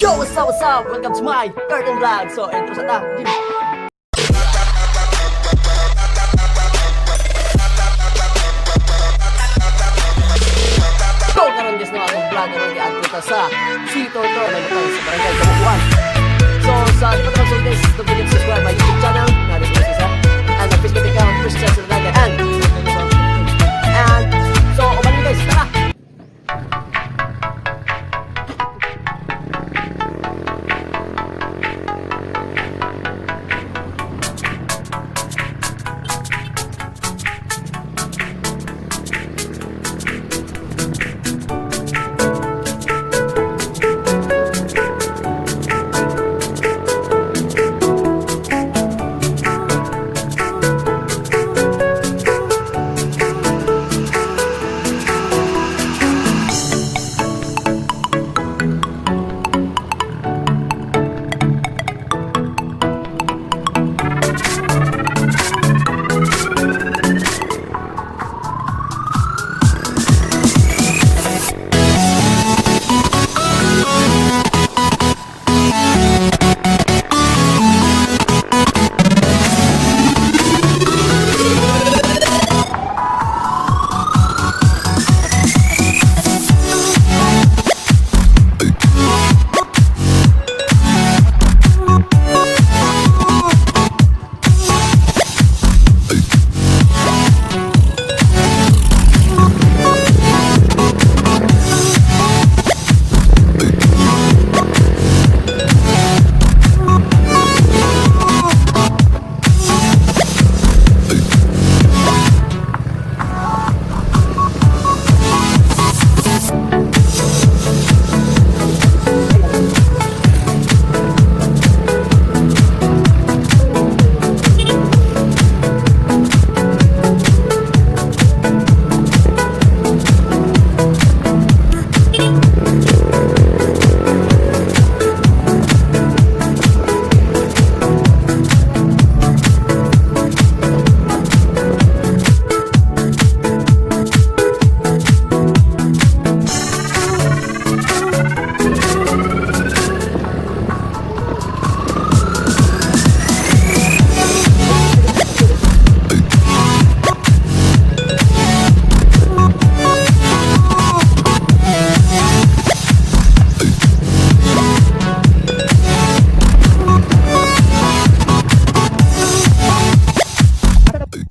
Yo, what's up, what's up? Welcome to my curtain vlog. So, intro sa ta. Go karon guys, no, akong vlog karon kay adto ta sa Sea Tortor may butang sa Barangay Kamukuan. So, sa di pa ta guys, don't forget to subscribe my YouTube channel, na dito sa and my Facebook account, Christian Saldaga, and so, uban guys, tara!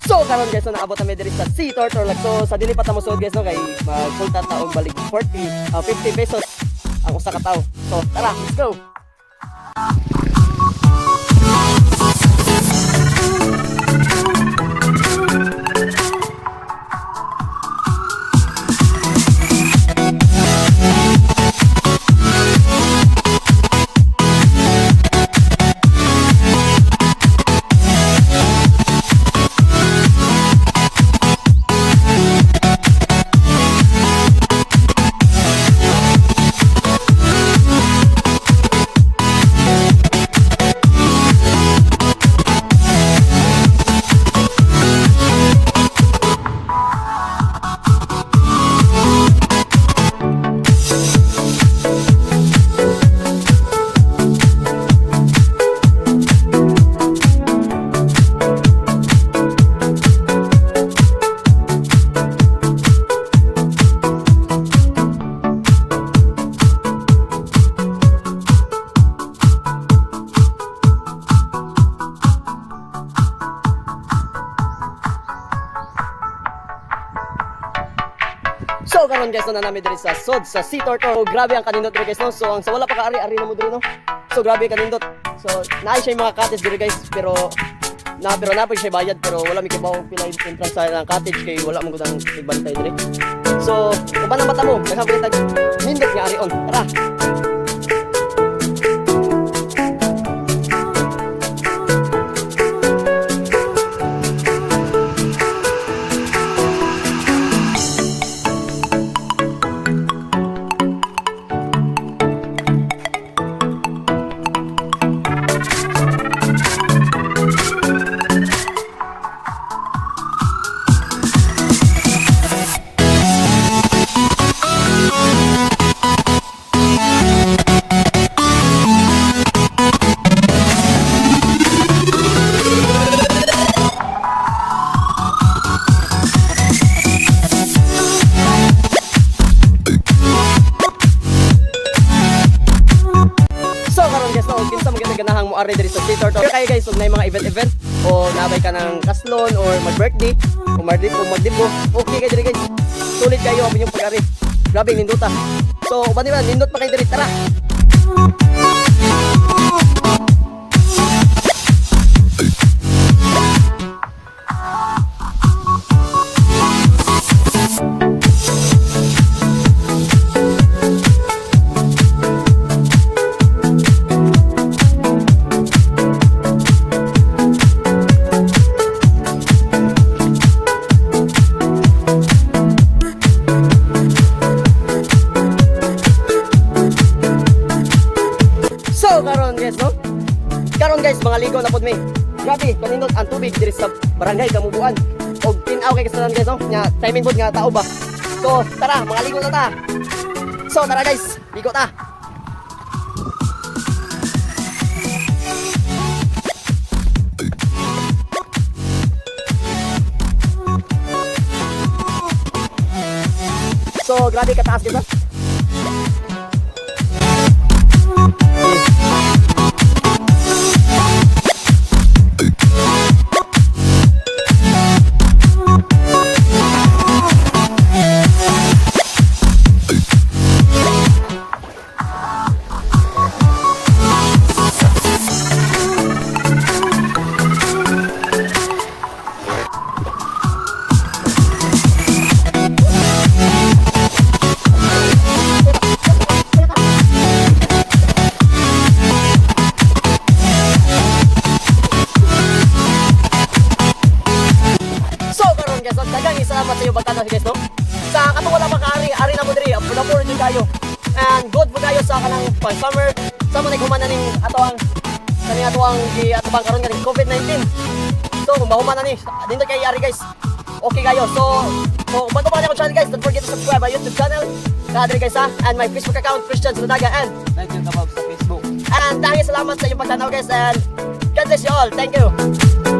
So karon guys, no, naabot kami diri sa Sea Turtle. So sa dili pa ta mosuod guys, no, kay magsulta ta og balik 40 50 pesos ang usa ka tawo. So tara, let's go. So karon guys, no, na nami diri sa Sod sa Sea Turtle. So, grabe ang kanindot diri guys, no. So ang sa wala pa ka ari-ari na mo diri, no. So grabe kanindot. So naay siya yung mga cottage diri guys, pero na pero napay siya bayad, pero wala mi kibaw pila yung entrance sa ilang cottage kay wala man gud ang nagbantay diri. So uban ang mata mo, daghan tag nindot nga arion. Tara. kinsa man gyud ganahang mo ari diri sa Sea Turtle. Kayo guys, ug naay mga event-event o nabay ka ng kaslon or mag-birthday o magdibo, magdibo, okay kay diri, guys. Sulit kayo ang inyong pag-ari. Grabe nindota. So, uban ba nindot pa kayo diri, tara. So karon guys, no? Karon guys, mga ligo na pod mi. Grabe, kanindot ang tubig diri sa Barangay Kamubuan. Og tin-aw kay kasalan, guys, no? Nya timing pod nga tao ba. So tara, mga ligo na ta. So tara guys, ligo ta. So grabe kataas, guys, no? So karon guys, daghang salamat sa iyo pagtanaw, guys, no. Sa katong wala makaari, ari na mo diri, apura jud kayo. And good po kayo sa kanang pang summer. Sa mo naghuman na ning ato ang kaning ato ang gi atubang karon kaning COVID-19. So kung mahuman na ni, dito kay ari, guys. Okay kayo. So kung bago pa kayo akong channel, guys, don't forget to subscribe my YouTube channel. Kadri guys ha, and my Facebook account, Christian Sunadaga, and Nigel Kabab sa Facebook. And daghang salamat sa inyong pagtanaw, guys, and God bless you all. Thank you.